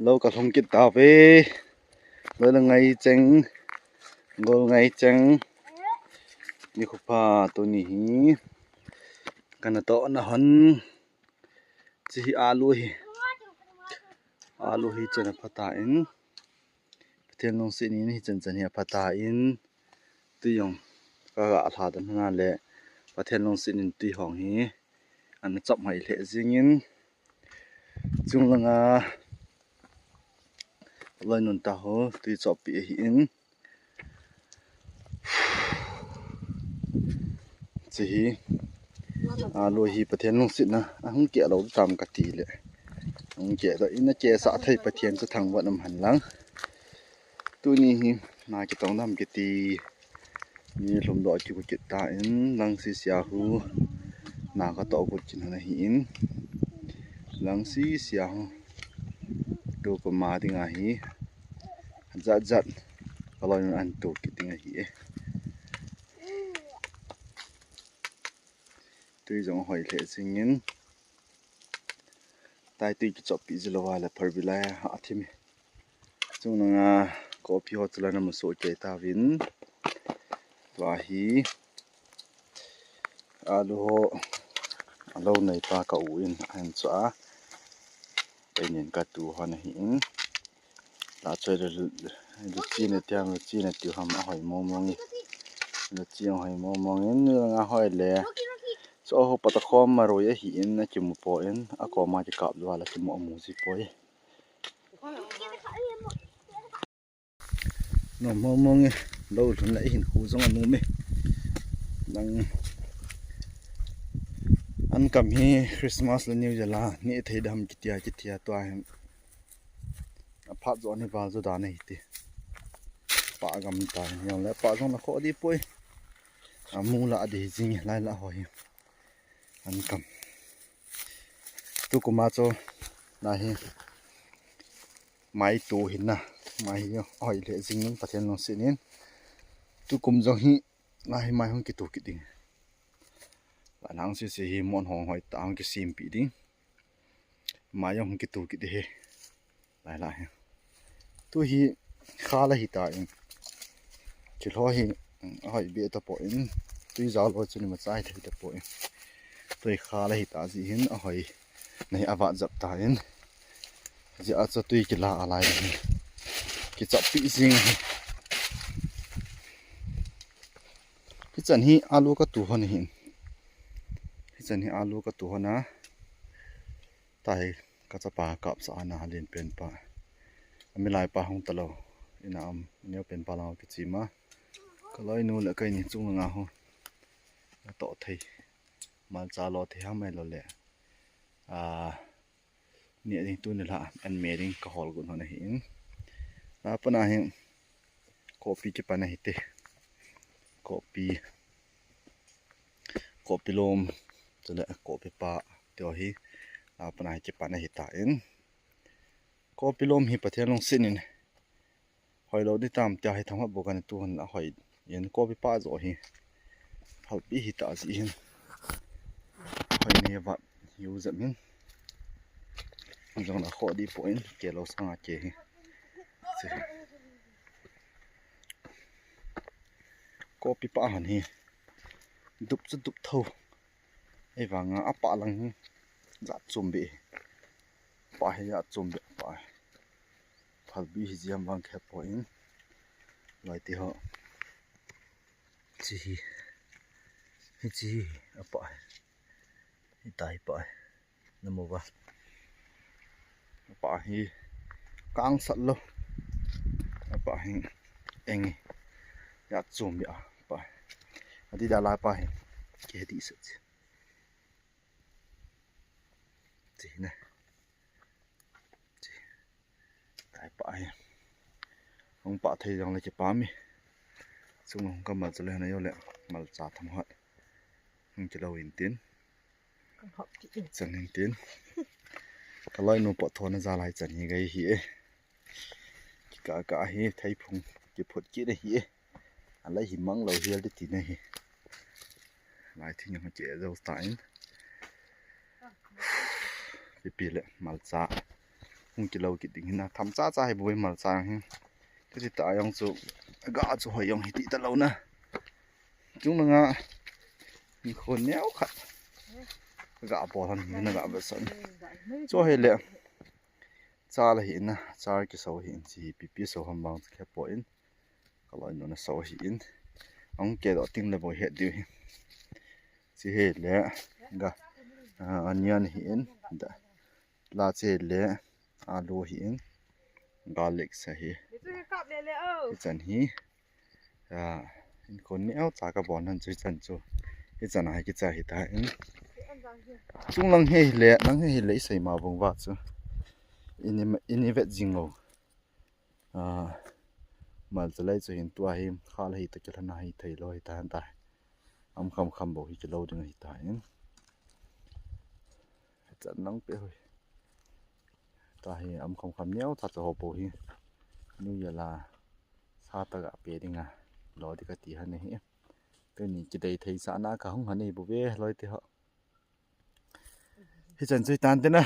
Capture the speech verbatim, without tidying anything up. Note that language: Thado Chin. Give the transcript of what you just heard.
Lou ka lhung kit tave. Lou na ngai cheng. Gol ngai cheng. Ni khu pha tuni hi. Kana to na hon. Chi hi alu hi. Alu hi chana pha ta in. Pathen lungset in hi chan chan hi apha ta in. Tui jong ka ga lha dan hna le. Pathen lungset in tui hong hi. Ana chop hai lheh jingin. Chunglanga loi nun ta ho tui chop pi ahi in. Chi hi alu hi Pathen lungsetna ahung keh lou tam ka ti le. Ahung keh ta in a keh sa thei Pathen chu thangvah um hen lang. Tuni hi na kitong dam kiti. Ni lhum doh kiku kit ta in lang si sia hu. Na ka to kut kin hana hi in. Lang si sia hu. Tu ko ma ding ahi. Jat jat. Ka loi nun an tu kit ding ahi e. Tui jong hoi lheh jingin. Tai tui kichop pi ji lou a le pharbi lai a thim e. Chunglanga kopi ho chu la na muso kei ta vin. Tua hi alu ho alo nei pa ka u in ahin chu a. Peinin ka tu hon ahi in. La choi le lu chi ne tiang lu chi ne tiu ham a hoi mong mong in. Lu chi a hoi mong mong in ni nga hoi le. Chu ho pata khom ma roi ahi in a kimu po in a koma kikap lua la kimu a mu ji poi. No mong mong e lo lhun la i hin khu jong a nu me. Nang an kam hi Christmas le New Year la ni thei dam kitia kitia tua hin. A phat jo ni val jo da nei ti. Pa gam ta hin le pa jong la kho di poi. A mu la di jing lai la ho hi. An kam. Tu kuma cho na hi. Mai tu hin na. Mai hi hoi le jing nun Pathen nung sinin. Tu kum jong hi na hi mai hung kitu kit ding. La nang si si hi mon hong hoi ta hung kisim pi ding. Mai hung kitu kit ding he. Lai lai he. Tu hi kha la hi ta in. Chilho hi hoi be ta po in. Tui jao lo chu ni ma chai thei ta po in. Tui kha la hi ta ji hin a hoi. Nei a vat jap ta in. Ji a cha tui kila a lai hin. Kichap pi jing hi. Hichan hi alu ka tu hon hin. Hichan hi alu ka tu hon a. Tai ka chapa kap sa ana halin pen pa. Ami lai pa hong talo. Ina am neo pen pa lang kichima. Ka loi nu le kai ni chung nga ho. A to thei. Mal cha lo thei ha mai lo le. A ni a ding tu ni la an me ding ka hol gun hon a hin. La pa na hin kopi kipan a hi te. Kopi. Kopi lom. Chule kopi pa. Teo hi. La pa na hi kipan a hi ta in. Kopi lom hi Pathen lung sinin. Hoi lo di tam tia hi thanghat bok ani tu hon a hoi. Yen kopi pa jo hi. Phalpi hi ta ji hin. Hoi ni vat hi u jam hin. Jong la kho di po in ke lo sanga ke hi. Che. Kopi pa hon hi. Dup chu dup tho. Ei vanga a pa lang hi. Jat chum be. Pa hi jat chum be pa. Phalbi hi jiam vang khe po in. Lai ti ho. Chi hi. Hi chi hi a pa. Hi tai pa. Na mu va. A pa hi kang sat lo. A pa hi eng. Ya chum ya pa. A di da la pa hi. Ke di sat. Chi na. Chi. Tai pa hi. Hung pa thei jong le kipa mi. Chung hung ka mal chale na yo le. Mal cha tham hat. Hung kilo in tin. Kan hop ki in. Chan in tin. Ka loi nu po thona ja lai chan hi gai hi e. Ki ka ka hi thei phung ki phut ki na hi e. A lai hi mang lo hial ti ti na hi. Lai thing ma che zo ta in. Pi pi le mal cha. hung kilo kit ding hina, tham cha cha hi boi mal chang hi. Titi ta jong chu ga chu hoi jong hi ti ta lo na. Chung langa hinkho neo khat ga bol han hi na ga ba san. Chu hi le cha la hi na, cha kiso hi in chi hi pipi so ham bang chu khe po in. Ka loi nuna so hi in. Ang ke do ting le boi het diu hi. Chi hi le ga, ah, onion hi in. Da. La chi le alu hi in. Garlic sa hi. Hi chan hi. Ah, hinkho neo cha ka bon han chu hi chan chu. Hi chan a hi kicha hi ta in. Chung lang hi le, lang hi le i sei ma bung va chu. Ini, ini vet jing lo. Ah, mal chalai chu hin tua hi kha la hi ta kilhana hi thei lo hi ta han ta. Am kham kham bo hi kilo ding hi ta in. Chan nang pe hoi. Ta hi am kham kham neo cha cha ho bo hi. Nu ya la sa ta ga pe ding a. Lo di ka ti han hi. Tuni kidei thei sa na ka hung han hi bo ve loi ti ho. Hi chan chu hi tan te na.